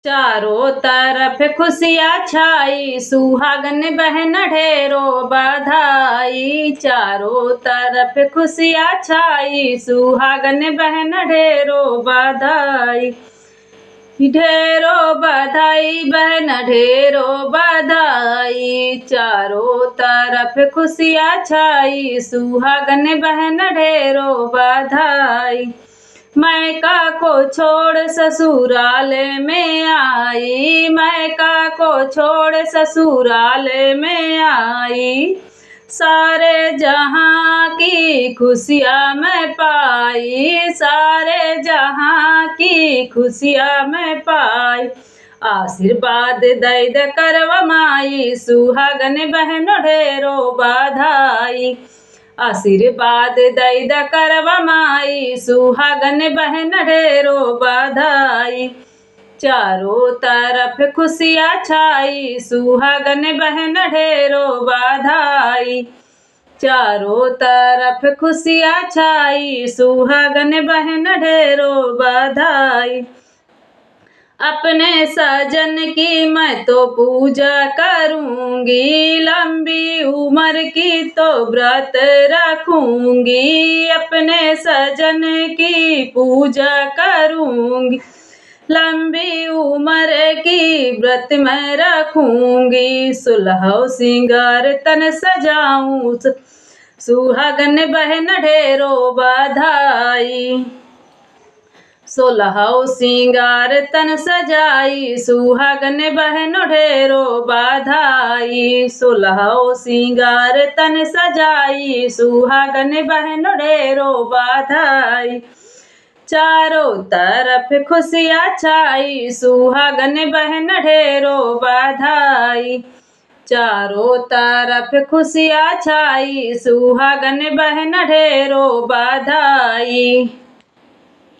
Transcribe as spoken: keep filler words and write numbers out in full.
चारों तरफ खुशिया छाई, सुहागन बहन ढेरो बधाई। चारों तरफ खुशिया छाई, सुहागन बहन ढेरो बधाई। ढेरो बधाई बहन, ढेरो बधाई। चारों तरफ खुशिया छाई, सुहागन बहन ढेरो बधाई। मायका को छोड़ ससुराल में आई, मायका को छोड़ ससुराल में आई। सारे जहाँ की खुशिया मैं पाई, सारे जहाँ की खुशिया मैं पाई। आशीर्वाद दै द करवा माई, सुहागन बहन ढेरो बधाई। आशीर्वाद दै द करवा माई, सुहागन बहन ढेरो बधाई। चारों तरफ खुशिया छाई, सुहागन बहन ढेरो बधाई। चारों तरफ खुशिया छाई, सुहागन बहन ढेरो बधाई। अपने सजन की मैं तो पूजा करूंगी, लंबी उम्र की तो व्रत रखूंगी। अपने सजन की पूजा करूंगी, लंबी उम्र की व्रत मैं रखूंगी। सुलहौ सिंगार तन सजाऊं, सुहागन बहन ढेरो बधाई। सोलहौ सिंगार तन सजाई, सुहागन बहन ढेरो बधाई। सोलहौ सिंगार तन सजाई, सुहागन बहन ढेरो बधाई। चारों तरफ खुशिया छाई, सुहागन बहन ढेरो बधाई। चारों तरफ खुशिया छाई, सुहागन बहन ढेरो बधाई।